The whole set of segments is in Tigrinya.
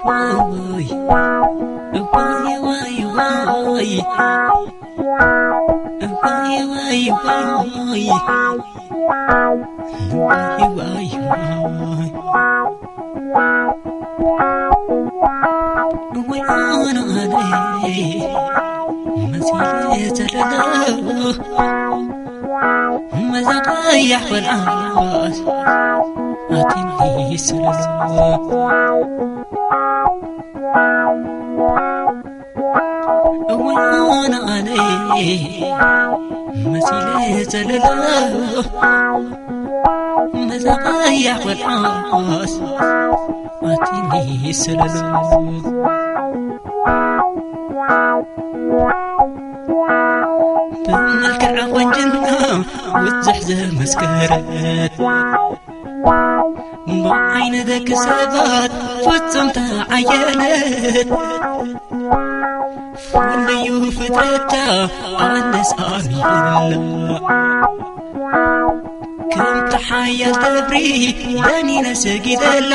ዋይ ዋይ ዋይ ዋይ ዋይ ዋይ ዋይ ዋይ ዋይ ዋይ ዋይ ዋይ ዋይ ዋይ ዋይ መሲለ ዘለለ መዛ ቀያሕ ቆልዓስ ኣትኒ ስለለ እዋን ኣነ መሲለ ዘለለ መዛ ቀያሕ ቆልዓስ ኣትኒ ስለለ ብመልክዕ ቆንጅና ብዙሕ ዘመስከረት ብዓይኒ ደቂ ሰባት ፍጹም ተዓየነት ፍልዩ ፍጥረታ ኣነስ ኣሚንላ ከምቲ ሓያል ደብሪ ደኒነ ሰጊደላ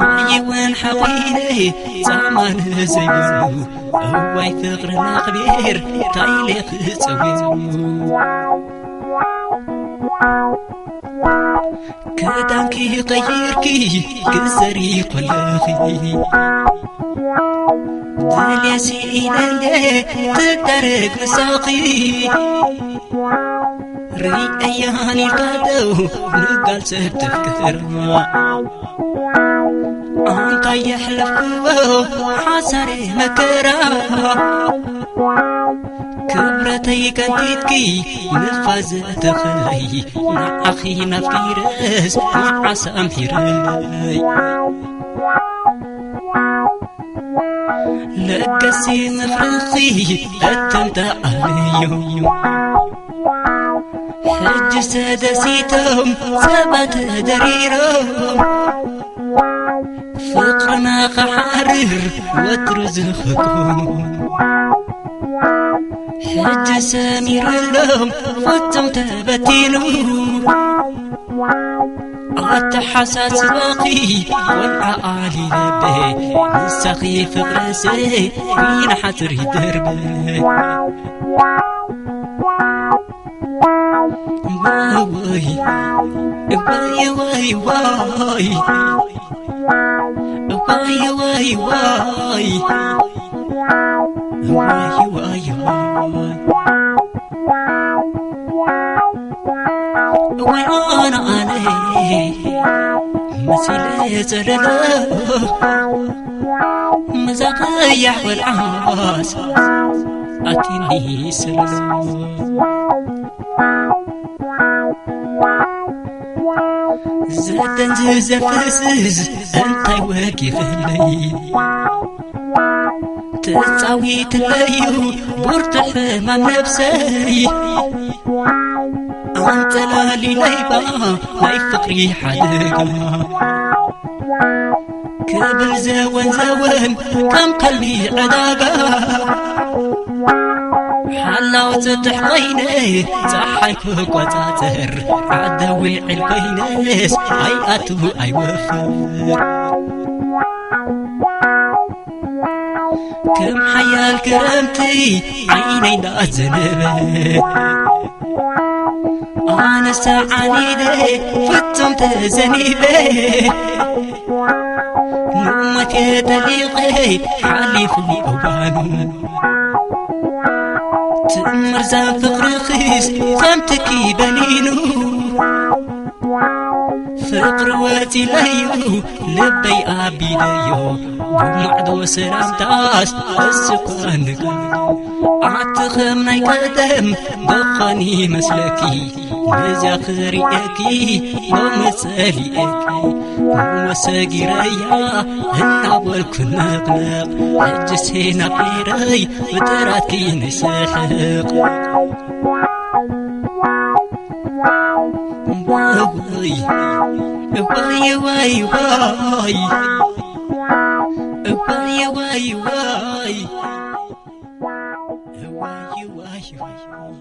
ማይውን ሓቒነ ጻማን ዘይብሉ እዋይ ፍቕሪ ናኽቤር ታይሌ ክጸውዩ ክዳንኪ ቀይርኪ ክዘሪ ኮለኺ ድልየሲ ኢለለ ትዳረግ ምሳኺ ርኣያን ኢልካ ደው ንጋል ሰብ ተፍቅር ኣንታ የሕለፍክዎ ሓሳረ መከራ ክብረተይ ቀንጢጥኪ ንፋስ ዘተኸለይ ንዓኺ ናፍቂረስ መዓስ ኣምሒረይ ለገሲ ምኽርኺ እተንተኣልዩ ሕጂ ሰደሲቶም ሰባት ተደሪሮም ፍቕርና ክሓርር ወትሩ ዝኽኮኑ ሕጂ ሰሚርሎም ፍጹም ተበቲኑ ኣተሓሳስባኺ ቆልዓ ኣሊለበ ንሳኺ ፍቕረሰ ቢና ሓፅር ይደርበ እዋይ እዋይ እዋይ እዋይ እዋይ እዋይ እዋይ እዋይ እዋይ እዋይ ኣነ ኣነ መሲለ ዘለለ መዛ ቀያሕ ቆልዓስ ኣቲኒ ስለለ ዘደንዝዝ ዘፍስስ እንታይ ወጊኽለይ ትጻዊትለዩ ብርቱዕ ሕማም ነብሰይ ኣንጸላሊለይባ ናይ ፍቕሪ ሓደጋ ክብል ዘወን ዘወን ከም ከልቢ ዕዳጋ ሓላው ጽጥሕ ኮይነ ጸሓይ ክቆጻጸር ዓደ ውዕል ኮይነስ ኣይኣቱ ኣይወፍር ከም ሓያል ክረምቲ ዓይነይ እንዳዘነበ ኣነስ ተዓኒደ ፍጹም ተዘኒበ ንሞት የጠሊቐ ሓሊፉ እዋኑ ትእምር ዘፍቕርኽስ ከምትኪ በኒኑ ፍቕሪ ወፂለዩ ልበይ ኣቢለዮ ብማዕዶ ሰላምታስ እሱ እኳ ንጋ ኣቲ ከም ናይ ቀደም ደኾን ይመስለኪ ነዚያ ክሪኤኪ ሎሚ ጸሊኤኪ እሞ ሰጊረያ እናበልኩ ነቕነቕ ሕጂ ሴናቒረይ ብጥራትኪ ንስሕቕ እዋይ እዋይ እዋይ እዋይ እዋይ እዋይ እዋይ እዋይ እዋይ እዋይ እዋይ እዋይ